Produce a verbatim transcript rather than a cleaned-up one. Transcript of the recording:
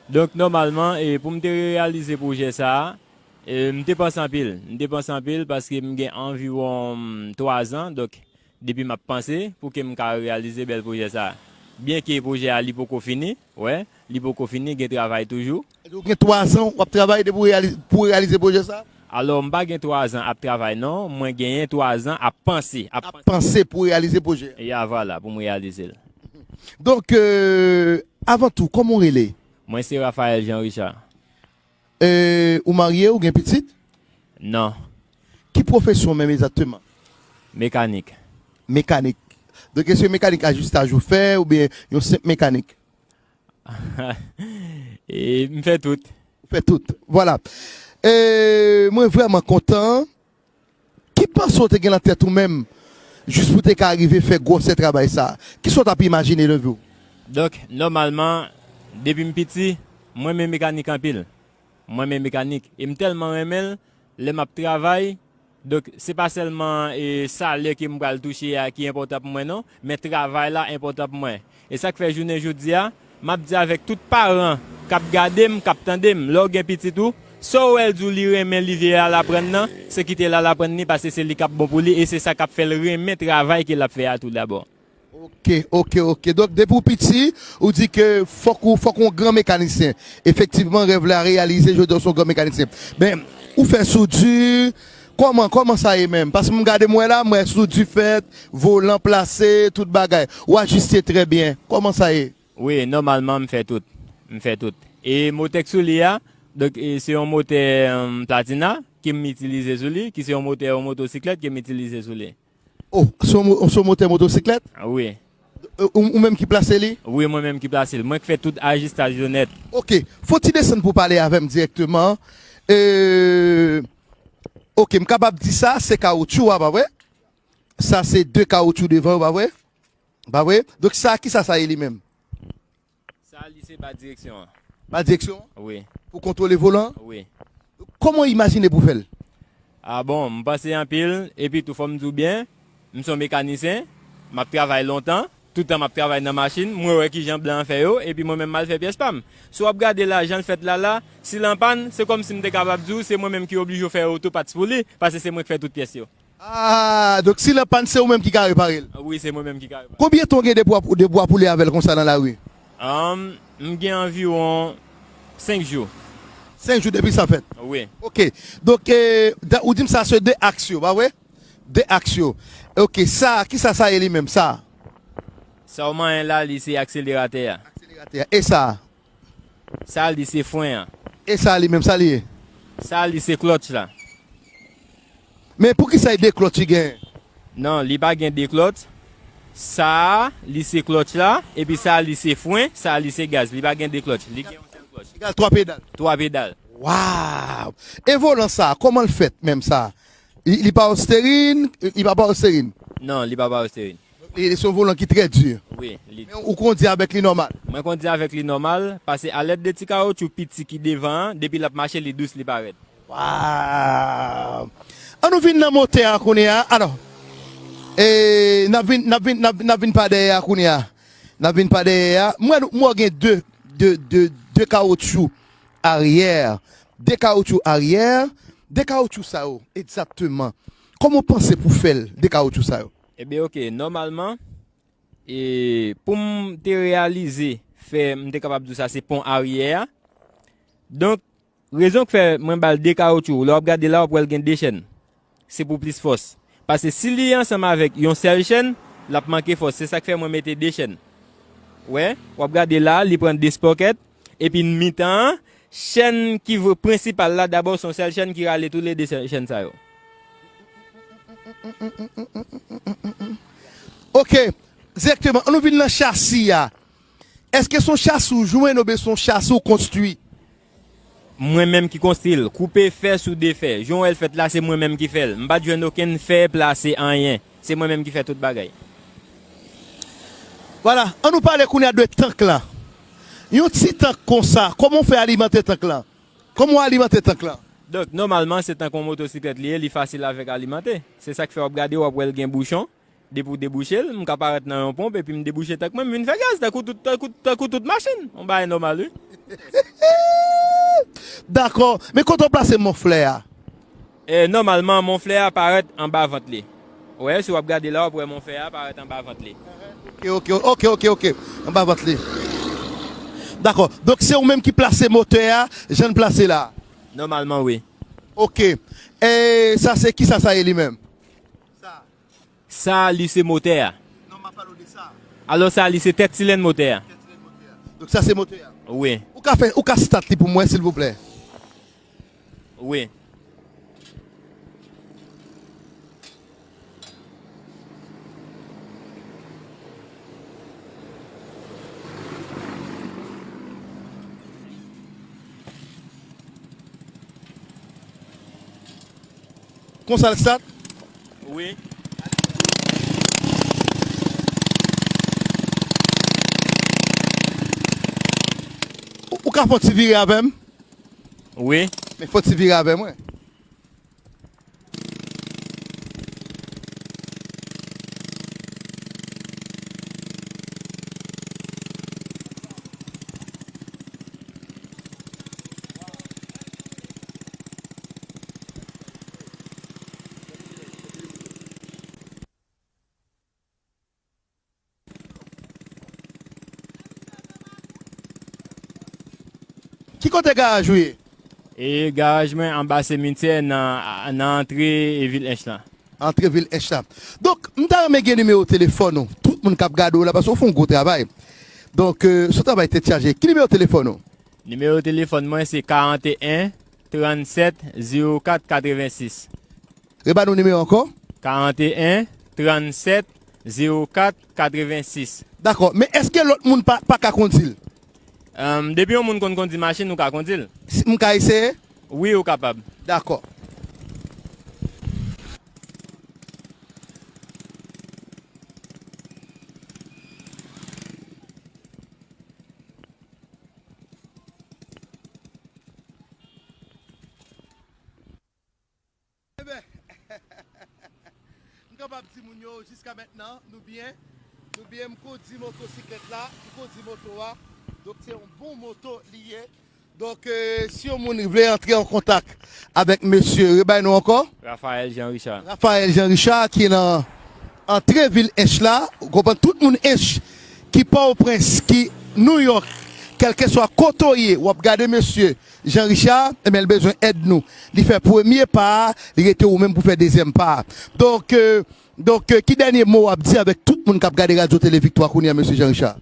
Donk, nòmalman, e, pou m te reyalize pwojè sa a, e, m te panse anpil. M te panse anpil paske m gen anviwon, mm, twa zan. Donk, depi m ap panse pou ke m ka reyalize bèl pwojè sa a. Byenke pwojè a li poko fini, wè, li poko fini, gen travay toujou. Ou gen twa zan w ap travay depi w reyalize, pou w reyalize pwojè sa? Alò, m pa gen twa zan ap travay non, mwen genyen twa zan ap panse, ap Ap panse pou w reyalize pwojè a. Ya, vwala, pou m reyalize l. Donk, euh, avan tou, kòman w rele? Mwen se Raphaël Jean Richard. Euh, ou marye, ou gen pitit? Non. Ki pwofesyon menm egzakteman? Mekanik. Mekanik. Donk, èske mekanik ajistaj ou fè oubyen yon senp mekanik? E, m fè tout. Ou fè tout. Vwala. E, mwen vrèman kontan. Ki panse w te gen nan tèt ou menm, jis pou te ka rive fè gwosè travay sa a? Kisa w t ap imajine nan vi w? Donk, nòmalman, depi m piti, mwen renmen mekanik anpil. Mwen renmen mekanik. E m tèlman renmen l, lè m ap travay, donk, se pa sèlman, e, salè ke m pral touche a ki enpòtan pou mwen non, men travay la enpòtan pou mwen. E sa k fè jounen jodi a, m ap di avèk tout paran k ap gade m, k ap tande m, lè w gen pitit ou, sa w wè l di w li renmen, li vle al aprann nan, se kite l al aprann li, paske se li k ap bon pou li, e se sa k ap fè l renmen travay ke l ap fè a tou dabò. Ok, ok, ok. Donk, depi w piti, ou di ke fòk ou, fòk ou yon gran mekanisyen. Efektivman, rèv la reyalize, jodi a w se yon gran mekanisyen. Men, ou fè soudi, kòman, kòman sa ye menm? Paske m gade m wè la, m wè soudi fèt, volan plase, tout bagay. Ou ajiste trè byen. Kòman sa ye? Wi, nòmalman, m fè tout. M fè tout. E motè k sou li a, donk, e, se yon motè, em, Platina ke m itilize sou li, ki se yon motè, yon motosiklèt ke m itilize sou li. Oh, se yon mo-, se yon motè motosiklèt? Ah, wi. E, ou, ou menm ki plase li? Wi, mwen menm ki plase li. Mwen k fè tout ajistaj yo nèt. Ok, fò w ti desann pou w pale avè m dirèkteman. E, ok, m kapab di sa, se kawotchou a, pa vre? Sa se de kawotchou devan yo, pa vre? Pa vre? Donk sa, kisa sa ye li menm? Sa, li se ba direksyon an. Ba direksyon an? Wi. Pou kontwole volan an? Wi. Kòman w imajine pou w fè l? A bon, m panse anpil, epi tou fò m di w byen, m se yon mekanisyen, m ap travay lontan, tout tan m ap travay nan machin, mwen wè kijan blan an fè yo, epi mwen menm m al fè pyès pa m. Si w ap gade la, jan l fèt la la, si l an pàn, se kòmsi m te kapab di w, se mwen menm ki oblije fè oto pats pou li, paske se mwen k fè tout pyès yo. Ah, donk si l an pàn, se ou menm ki ka repare l? Wi, se mwen menm ki ka repare l. Konbyen tan w gen depi w ap, depi w ap woule avè l konsa nan lari? Am, m gen anviwon senk jou. Senk jou depi sa fèt? Wi. Ok. Donk, eh, da-, ou di m sa se de aks yo, pa vre? De aks yo. Ok, sa, kisa sa ye li menm, sa? Sa w manyen la, li se akseleratè a. Akseleratè a. E sa? Sa, li se fren an. E sa, li menm, sa li ye? Sa, li se klòtch la. Men poukisa e de klòtch li genyen? Non, li pa gen de klòtch. Sa a, li se klòtch la, epi sa a, li se fren, sa a, li se gaz. Li pa gen de klòtch. Li gen yon sèl klòtch. Egal twa pedal. Twa pedal. Waw! E volan sa a, kòman l fèt menm sa a? Li, li pa osterin, li pa pa osterin? Non, li pa pa osterin. Li, li se yon volan ki trè di. Wi, li. Men ou kondi avèk li nòmal? Mwen kondi avèk li nòmal, paske alèd de ti kawotchou piti ki devan an, depi l ap mache, li dous, li pa rèd. Waw! An nou vin nan motè a kounye a. Alò, e, n ap vin, n ap vin, n ap, n ap vin pa dèyè a kounye a. N ap vin pa dèyè a. Mwen, mwen gen de, de, de, de kawotchou aryè. De kawotchou aryè. De kawotchou sa yo, egzakteman. Kòman w panse pou fè l, de kawotchou sa yo? Ebyen, ok, nòmalman, e, pou m te reyalize fè, m te kapab di w sa se pon aryè a. Donk, rezon k fè mwen ba l de kawotchou, lè w ap gade la, w ap wè l gen de chèn. Se pou plis fòs. Paske si li ansanm avèk yon sèl chèn, l ap manke fòs. Se sa k fè mwen mete de chèn. Wè, w ap gade la, li pran de sprocket, epi nan mitan an, chèn ki vre prensipal la, dabò se yon sèl chèn ki rale toulede chèn sa yo. Ok, dirèkteman, an nou vin nan chasi a. Èske se yon chasi w jwenn oubyen se yon chasi w konstwi? Mwen menm ki konstwi l. Koupe fè, soude fè. Jan w wè l fèt la, se mwen menm ki fè l. M pa t jwenn okenn fè, plase, anyen. Se mwen menm ki fè tout bagay. Vwala, an nou pale kounye a de tank lan. Yon ti tank konsa, kòman w fè alimante tank lan? Kòman w alimante tank lan? Donk, nòmalman, se tank yon motosiklèt li ye, li fasil avèk alimante. Se sa k fè w ap gade, w ap wè l gen bouchon. Depi w debouche l, m ka parèt nan yon ponp epi m debouche tank mwen, m vin fè gaz, tankou tout, tankou, tankou tout machin. Yon bagay nòmal, wi. Dakò. Men kote w plase Mont Flè a? E, nòmalman, Mont Flè a parèt anba vant li. Ou wè, si w ap gade la, w ap wè Mont Flè a parèt anba vant li. Ok, ok, ok, ok, ok. Anba vant li. Dakò. Donk, se ou menm ki plase motè a, jan l plase la? Nòmalman, wi. Ok. E sa, se ki sa, sa ye li menm? Sa. Sa, li se motè a. Non, m ap pale w de sa. Alò, sa, li se tèt silenn motè a. Tèt silenn motè a. Donk, sa, se motè a. Wi. Ou ka fè, ou ka stat li pou mwen, silvouplè? Wi. Konsa l stat? Wi. Ou, ou ka fè yon ti vire avè m? Wi. Men fè yon ti vire avè mwen. Ki kote garaj ou ye? E garaj mwen anba simityè nan, nan antre vil Ench lan. Antre vil Ench la. Donk, m ta renmen gen nimewo telefòn ou. Tout moun k ap gade w la, paske w fè yon gwo travay. Donk, euh, se yon travay tèt chaje. Ki nimewo telefòn ou? Nimewo telefòn mwen se karanteyen, trannsèt, zewo kat, katrevensis. Reban nou nimewo ankò? Karanteyen, trannsèt, zewo kat, katrevensis. Dakò, men èske lòt moun pa, pa ka kondi l? Em, depi yon moun konn kondi machin, ou ka kondi l. Si m ka eseye? Wi, ou kapab. Dakò. Enben, m kapab di moun yo, jiska mentnan, nou byen. Nou byen, m kondi motosiklèt la, m kondi moto a. Donk, se yon bon moto li ye. Donk, euh, si yon moun vle antre an kontak avèk mesye, rebay nou ankò? Raphaël Jean Richard. Raphaël Jean Richard ki nan antre vil Ench la. Ou konprann, tout moun Ench, ki Pòtoprens, ki Nouyòk, kèlkeswa kote w ye, w ap gade mesye Jean Richard, ebyen, l bezwen èd nou. Li fè premye pa a, li rete ou menm pou fè dezyèm pa a. Donk, euh, donk, euh, ki dènye mo w ap di avèk tout moun k ap gade Radyo Tele Viktwa kounye a, mesye Jean Richard?